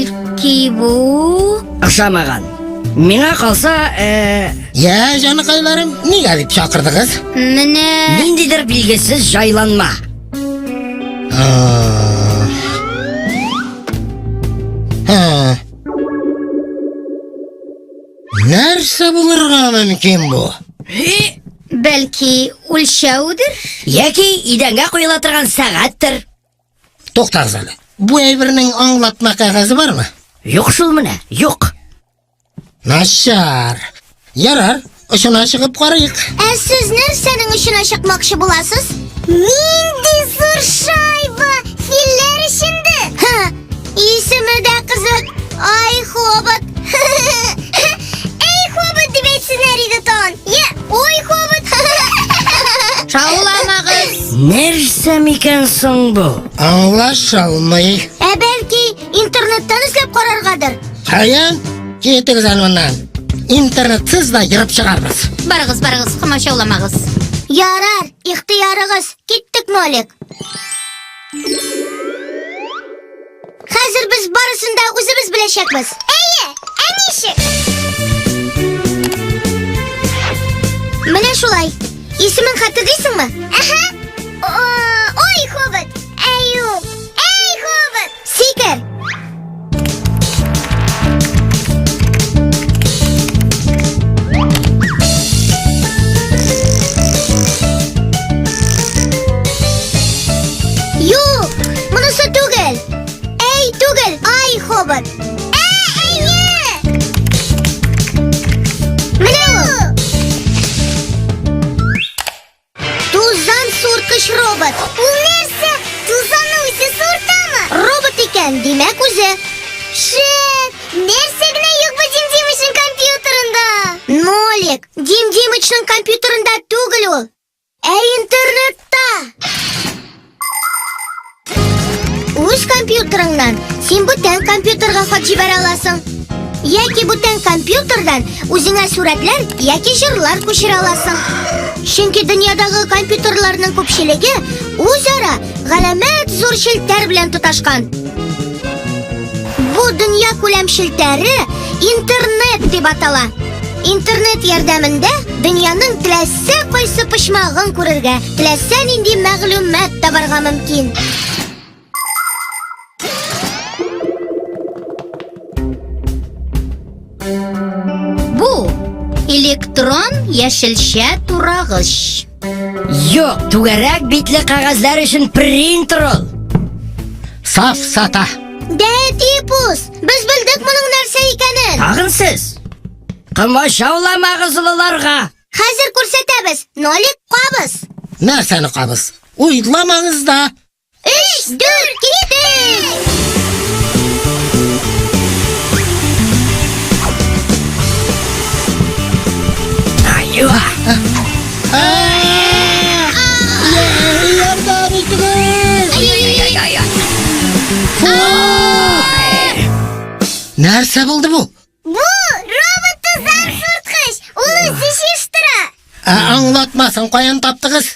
Бәлки бу? Ошамаган. Миңа калса, э, Я, җаныкайларым, нигә дип чакырдыгыз? Менә ниндидер билгесез җайланма. А. Һа. Нәрсә булырга мөмкин бу? Бәлки үлчәүдер? Яки идәнгә куела торган сәгатьтер. Туктагыз әле. Бу әйбернең аңлатма кәгазе бармы? Юк шул менә, юк. Начар. Ярар, очына чыгып карыйк. Ә сез нәрсәнең очына чыкмакчы буласыз? Нинди зур шайба! Филләр эчендә! Ха, исеме дә кызык. Ай, хобот. Эй, хобот дип әйтсеннәр иде тагын. Е, ой, хобот. Шауламагыз. Нәрсә микән соң бу? Аңлашылмый. Ә бәлки интернеттан эзләп караргадыр? Каян? Китегез әле моннан. Интернетсыз да ерып чыгарбыз. Барыгыз, барыгыз, комачауламагыз. Ярар, ихтыярыгыз. Киттек, Нолик. Хәзер без барысын да үзебез беләчәкбез. Әйе, ә ничек? Менә шулай. Исемен хәтерлисеңме? Әһә. Ой, хобот. Әй, юк. Әй, хобот. Сикер. Юк, монысы түгел. Әй, түгел, ай, хобот. Ә, әйе! Менә ул. Тузан сурткыч робот. Ул нәрсә? Тузанны үзе суртамы? Робот икән, димәк үзе. Шәп! Нәрсә генә юк бу Дим Димычның компьютерында? Нолик, Дим Димычның компьютерында түгел ул. Ә интернетта! Үз компьютерыңнан син бүтән компьютерга хат җибәрә аласың. Яки бүтән компьютердан үзеңә сурәтләр яки җырлар күчерә аласың. Чөнки дөньядагы компьютерларның күпчелеге үзара галәмәт зур челтәр белән тоташкан. Бу дөнья күләм челтәре интернет дип атала. Интернет ярдәмендә дөньяның теләсә кайсы почмагын күрергә, теләсә нинди мәгълүмат табарга мөмкин. Бу электрон яшелчә турагыч. Юк, түгәрәк битле кәгазьләр өчен принтер ул. Саф сата. Дәтипус, без белдек моның нәрсә икәнен. Тагын сез. Комачауламагыз олыларга. Хәзер күрсәтәбез. Нолик кабыз. Нәрсәне кабыз? Уйламагыз да. Өч, дүрт, киттек! Аюа! Ярдәм итегез! Ай-ай-ай-ай! Нәрсә булды бу? Бу робот тузан сурткыч. Ул үзе җыештыра. Ә аңлатмасын каян таптыгыз?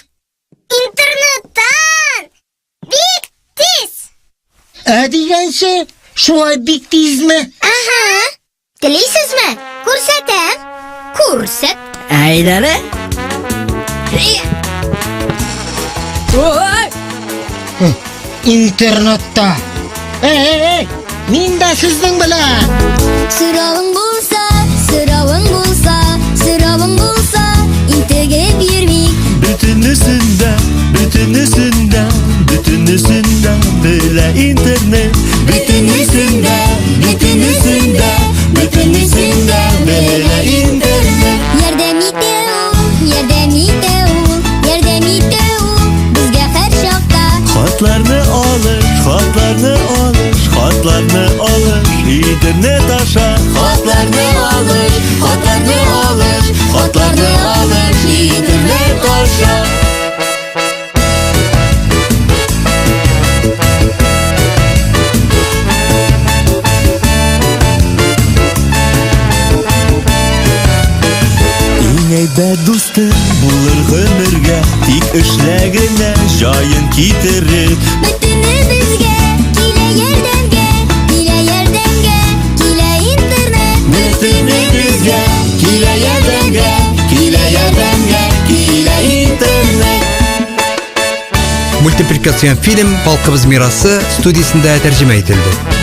Интернеттан. Бик тиз. Ә дигәнче, шулай бик тизме? Ага. Телисезме? Күрсәтәм. Күрсәт. Әйдәле. Ой! Интернетта. Эй, эй, эй! Мин дә сезнең белән. Соравың булса, соравың булса, соравың булса, интегеп йөрмик. Бөтенесен дә, бөтенесен дә, бөтенесен дә белә интернет. Бөтенесен дә, бөтенесен дә, бөтенесен дә белә интернет. Ярдәм итә ул, ярдәм итә ул, ярдәм итә ул безгә һәр чакта. Хатларны алыш, хатларны алыш, хатларны алыш, интернет аша. Хатларны алыш, хатларны алыш, хатларны алыш, интернет аша. Иң әйбәт дустың булыр гомергә, тик эшлә генә җаен китереп. Бөтенебезгә килә ярдәмгә, килә ярдәмгә. Мультипликацион фильм Халкыбыз мирасы студиясендә тәрҗемә ителде.